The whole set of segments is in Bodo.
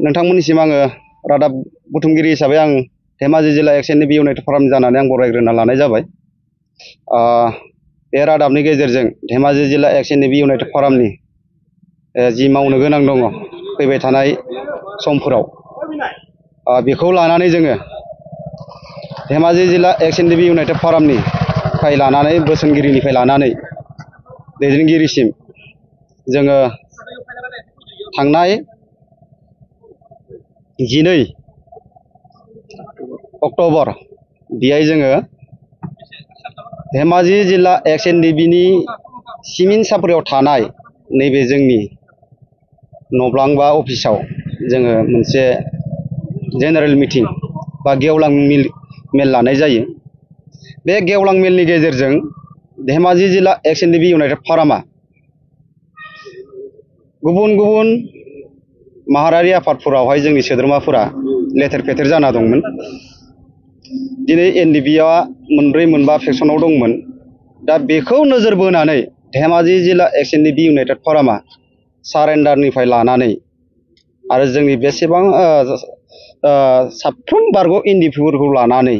नोंथांमोननिसिम आङो रादाब बुथुमगिरि हिसाबै आं धेमाजि जिल्ला एक्सएनडि इउनाइटेड फराम जानानै आं बरायग्रोना लानाय जाबाय। बे रादाबनि गेजेरजों धेमाजि जिल्ला एक्सएनडि इउनाइटेड फरामनि जि मावनो गोनां दङ फैबाय थानाय समफोराव बेखौ लानानै जोङो धेमाजि जिल्ला एक्सएनडि इउनाइटेड फरामनिफ्राय लानानै बोसोनगिरिनिफ्राय लानानै दैदेनगिरिसिम जोङो थांनाय 12 अक्ट'बर बेहाय जोङो धेमाजि जिल्ला एक्सएनडिनि सिमिन सापरियाव थानाय नैबे जोंनि नब्लां बा अफिसाव जोङो मोनसे जेनेरेल मिटिं बा गेवलां मेल लानाय जायो। बे गेवलां मेलनि गेजेरजों धेमाजि जिल्ला एक्सएनडि इउनाइटेड फरामा गुबुन गुबुन माहारियारि आफादफोरावहाय जोंनि सोद्रोमाफोरा लेथेर फेथेर जाना दंमोन। दिनै एनडिबिआ मोनब्रै मोनबा फेक्सनाव दंमोन। दा बेखौ नोजोर बोनानै धेमाजि जिल्ला एक्सएनडि इउनाइटेड फरामा सारेन्डारनिफ्राय लानानै आरो जोंनि बेसेबां साफ्रोम बारग' एनडिपिफोरखौ लानानै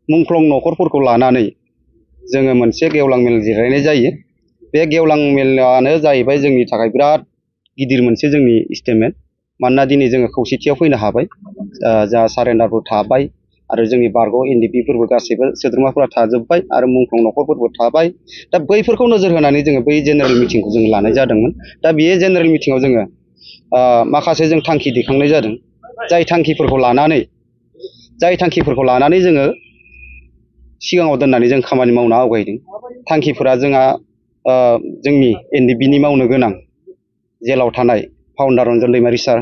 मुंख्लं न'खरफोरखौ लानानै जोङो मोनसे गेवलां मेल जिरायनाय जायो। बे गेवलां मेलानो जाहैबाय जोंनि थाखाय बिराद गिदिर मोनसे जोंनि स्टेटमेन्ट। मानोना दिनै जोङो खौसेथियाव फैनो हाबाय, जा सारेन्डारबो थाबाय आरो जोंनि बारग' एनडिपिफोरबो गासैबो सोद्रोमाफोरा थाजोब्बाय आरो मुंख्लं न'खरफोरबो थाबाय। दा बैफोरखौ नोजोर होनानै जोङो बै जेनेरेल मिटिंखौ जों लानाय जादोंमोन। दा बे जेनेरेल मिटिङाव जोङो माखासे जों थांखि दैखांनाय जादों। जाय थांखिफोरखौ लानानै जोङो सिगाङाव दोननानै जों खामानि मावनो आवगायदों। थांखिफोरा जोंहा जोंनि एनडिपिनि मावनो गोनां जेलाव थानाय फाउन्डार रन्जन दैमारि सार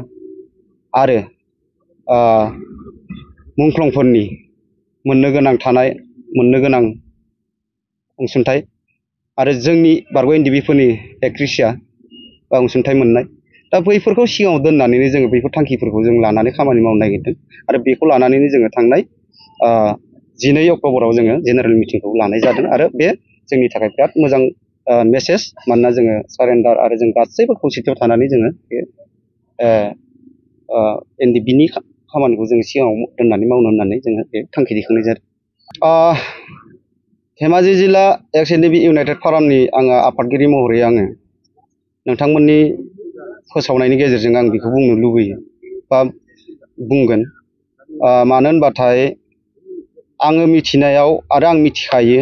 आरो मुंख्लंफोरनि मोननो गोनां अनसुंथाइ आरो जोंनि बारग' एनडिपिफोरनि एक्रेसिया बा अनसुंथाइ मोननाय। दा बैफोरखौ सिगाङाव दोननानैनो जोङो बैफोर थांखिफोरखौ जों लानानै खामानि मावनो नागिरदों आरो बेखौ लानानैनो जोङो थांनाय 12 अक्ट'बराव जोङो जेनेरेल मिटिंखौ लानाय जादों आरो बे जोंनि थाखाय बिराद मोजां मेसेज। मानोना जोङो सारेन्डार आरो जों गासैबो खौसेथियाव थानानै जोङो बे एनडिपिनि खामानिखौ जोङो सिगाङाव दोननानै मावनो होननानै जोङो बे थांखि दैखांनाय जादों। धेमाजि जिल्ला एक्सएनडि इउनाइटेड फरामनि आङो आफादगिरि महरै आङो नोंथांमोननि फोसावनायनि गेजेरजों आं बेखौ बुंनो लुबैयो बा बुंगोन। मानो होनबाथाय आङो मिथिनायाव आरो आं मिथिखायो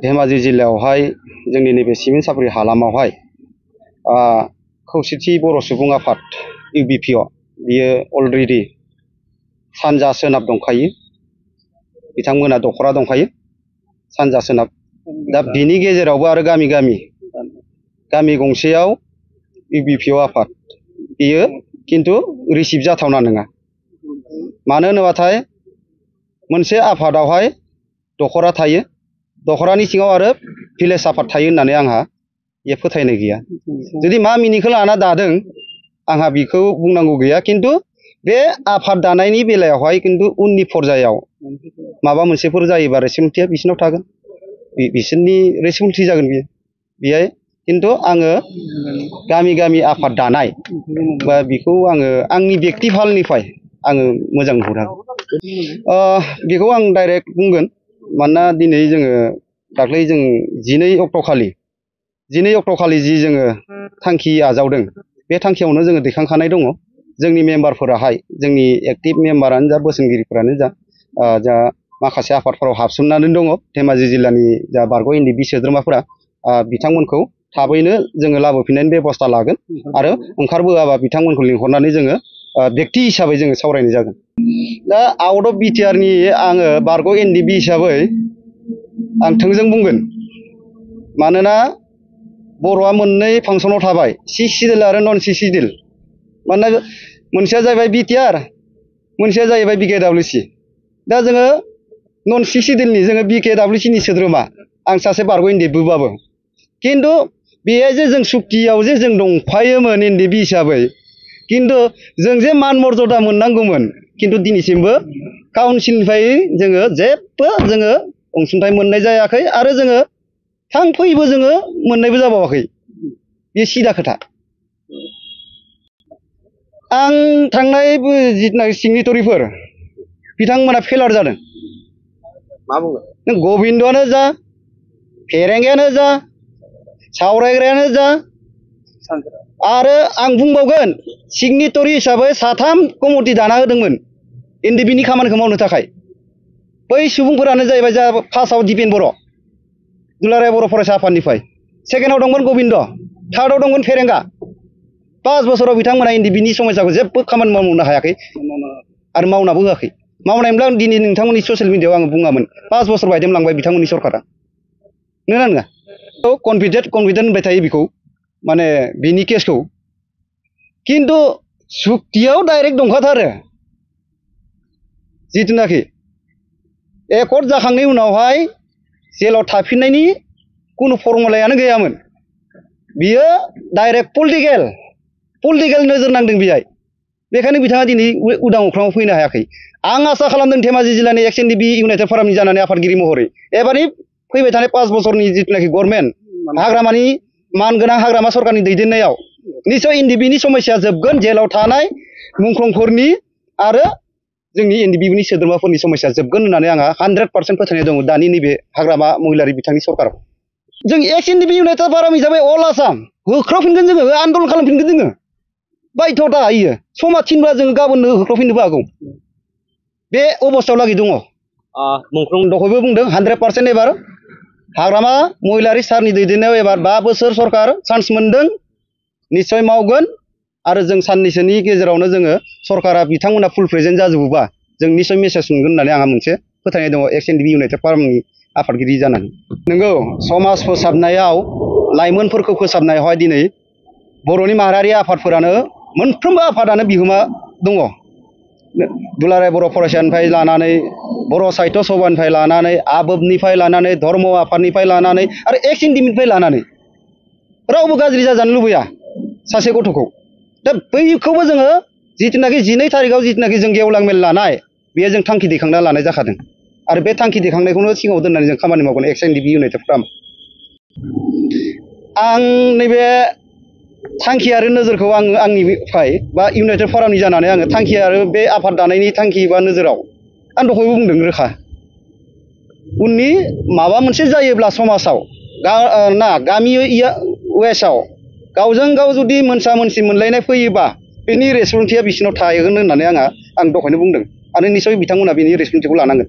धेमाजि जिल्लायावहाय जोंनि नैबे सिमेन्ट सापरि हालामावहाय खौसेथि बर' सुबुं आफाद इउबिपिअ बियो अलरेडि सानजा सोनाब दंखायो। बिथांमोना दखरा दंखायो सानजा सोनाब। दा बिनि गेजेरावबो आरो गामि गंसेयाव इउबिपिअ आफाद बियो खिन्थु रिसिभ जाथावना नङा। मानो होनोबाथाय मोनसे आफादावहाय दखरा थायो, दखरानि सिङाव आरो भिलेज आफाद थायो होननानै आंहा बे फोथायनाय गैया। जुदि मा मिनिंखौ लाना दादों आंहा बेखौ बुंनांगौ गैया। खिन्थु बे आफाद दानायनि बेलायावहाय खिन्थु उननि पर्यायाव माबा मोनसेफोर जायोबा रेसपन्सिबिलिटिया बिसोरनाव थागोन, बिसोरनि रेसपन्सिबिलिटि जागोन बियो। बेहाय खिन्थु आङो गामि आफाद दानाय बा बेखौ आङो आंनि बेक्ति फालनिफ्राय आङो मोजां नुहुरा। बेखौ आं डाइरेक्ट बुंगोन। मानोना दिनै जोङो दाख्लै जों 12 अक्ट'खालि जि जोङो थांखि आजावदों बे थांखियावनो जोङो दैखांखानाय दङ। जोंनि मेम्बारफोराहाय जोंनि एक्टिभ मेम्बारानो जा बोसोनगिरिफोरानो जा माखासे आफादफोराव हाबसोमनानै दङ। धेमाजि जिल्लानि जा बारग' एनडिपि सोद्रोमाफोरा बिथांमोनखौ थाबैनो जोङो लाबोफिननायनि बेबस्था लागोन आरो ओंखारबोआबा बिथांमोनखौ लिंहरनानै जोङो बेक्ति हिसाबै जोङो सावरायनाय जागोन। दा आउट अफ बिटिआरनि आङो बारग' एनडिपि हिसाबै आं थोंजों बुंगोन। मानोना बर'आ मोननै फांसनाव थाबाय, सि सिडिउल आरो नन सि सिडिउल। मानोना मोनसेया जाहैबाय बिटिआर, मोनसेया जाहैबाय बिकेडाब्लिउसि। दा जोङो नन सि सिडिउलनि जोङो बिकेडाब्लिउसिनि सोद्रोमा, आं सासे बारग' एनडिपिबाबो। खिन्थु बेहाय जे जों सुक्तियाव जे जों दंफायोमोन एनडिपि हिसाबै, खिन्थु जों जे मान मर्यादा मोननांगौमोन खिन्थु दिनैसिमबो काउन्सिलनिफ्राय जोङो जेबो जोङो अनसुंथाइ मोननाय जायाखै आरो जोङो थांफैबो जोङो मोननायबो जाबावाखै। बे सिदा खोथा। आं थांनाय जिथुनाखि सिगनेटरिफोर बिथांमोना फेलार जादों। मा बुङो? नों गबिन्दआनो जा, फेरेंगायानो जा, सावरायग्रायानो जा, आरो आं बुंबावगोन सिगनेटरि हिसाबै 3 कमिटि दाना होदोंमोन एनडिबिनि खामानिखौ मावनो थाखाय। बै सुबुंफोरानो जाहैबाय जा फार्स्टआव दिपेन बर', दुलाराय बर' फरायसा आफादनिफ्राय, सेकेन्डआव दंमोन गबिन्द, थार्डआव दंमोन फेरेंगा। 5 बोसोराव बिथांमोना एनडिबिनि समस्याखौ जेबो खामानि मावनो हायाखै आरो मावनाबो होआखै। मावनायमोनब्ला आं दिनै नोंथांमोननि ससियेल मिडियाआव आङो बुङामोन। 5 बोसोर बायदेमलांबाय बिथांमोननि सरकारा। नोंगोना नङा? कनफिडेन्ट होनबाय थायो बेखौ, माने बिनि केसखौ, खिन्थु सुक्तियाव डाइरेक्ट दंखाथारो। जिथुनाखि एकर्ड जाखांनायनि उनावहाय जेलाव थाफिननायनि कुनु फर्मुलायानो गैयामोन। बियो डाइरेक्ट पलिटिकेल नोजोर नांदों बेहाय। बेखायनो बिथाङा दिनै उदां अख्राङाव फैनो हायाखै। आं आसा खालामदों धेमाजि जिल्लानि एक्स एनडिबि इउनाइटेड फरामनि जानानै आफादगिरि महरै एबारनि फैबाय थानाय 5 बोसोरनि जिथुनाखि गभर्नमेन्ट हाग्रामानि मानगोनां हाग्रामा सरकारनि दैदेननायाव निश्चय एनडिबिनि समस्या जोबगोन। जेलाव थानाय मुंख्लंफोरनि आरो जोंनि एनडिबिनि सोद्रोमाफोरनि समस्या जोबगोन होननानै आंहा 100% फोथायनाय दङ दानि नैबे हाग्रामा महिलारि बिथांनि सरकाराव। जों एक्स एनडिबि इउनाइटेड फराम हिसाबै अल आसाम होख्रावफिनगोन, जोङो आन्दलन खालामफिनगोन। जोङो बाध्यता होयो, समा थिनब्ला जोङो गाबोननो होख्रावफिननोबो हागौ। बे अबस्थायाव लागै दङ। मुंख्लं दहायबो बुंदों 100% एबार हाग्रामा महिलारि सारनि दैदेननायाव एबार 5 बोसोर सरकार चान्स मोनदों, निश्चय मावगोन। आरो जों साननैसोनि गेजेरावनो जोङो सरकारा बिथांमोना फुल प्रेजेन्ट जाजोबोबा जों निश्चय मेसेज मोनगोन होननानै आंहा मोनसे फोथायनाय दङ एक्स एनडिबि इउनाइटेड फरामनि आफादगिरि जानानै। नंगौ, समाज फोसाबनायाव, लाइमोनफोरखौ फोसाबनायावहाय दिनै बर'नि माहारियारि आफादफोरानो मोनफ्रोमबो आफादानो बिहोमा दङ। दुलाराय बर' फरायसानिफ्राय लानानै, बर' साहित्य सभानिफ्राय लानानै, आबोबनिफ्राय लानानै, धर्म आफादनिफ्राय लानानै आरो एक्स एनडिबिनिफ्राय लानानै रावबो गाज्रि जाजानो लुबैया सासे गथ'खौ। दा बैखौबो जोङो जिथुनाखि 12 थारिखआव जिथुनाखि जों गेवलां मेल लानाय, बेयो जों थांखि दैखांना लानाय जाखादों। आरो बे थांखि दैखांनायखौनो सिगाङाव दोननानै जों खामानि मावगोन एक्स एनडिबि इउनाइटेड फराम। आं नैबे थांखि आरो नोजोरखौ आंनिफ्राय बा इउनाइटेड फरामनि जानानै आङो थांखि आरो बे आफाद दानायनि थांखि बा नोजोराव आं दहायबो बुंदों रोखा। उननि माबा मोनसे जायोब्ला समाजाव गामि वेस्टआव गावजों गाव जुदि मोनसा मोनसि मोनलायनाय फैयोबा बेनि रेसपन्सिबिलिटिया बिसिनाव थागोन होननानै आं दहायनो बुंदों। आरो निश्चय बिथांमोना बेनि रेसपन्सिबिलिटिखौ लानांगोन।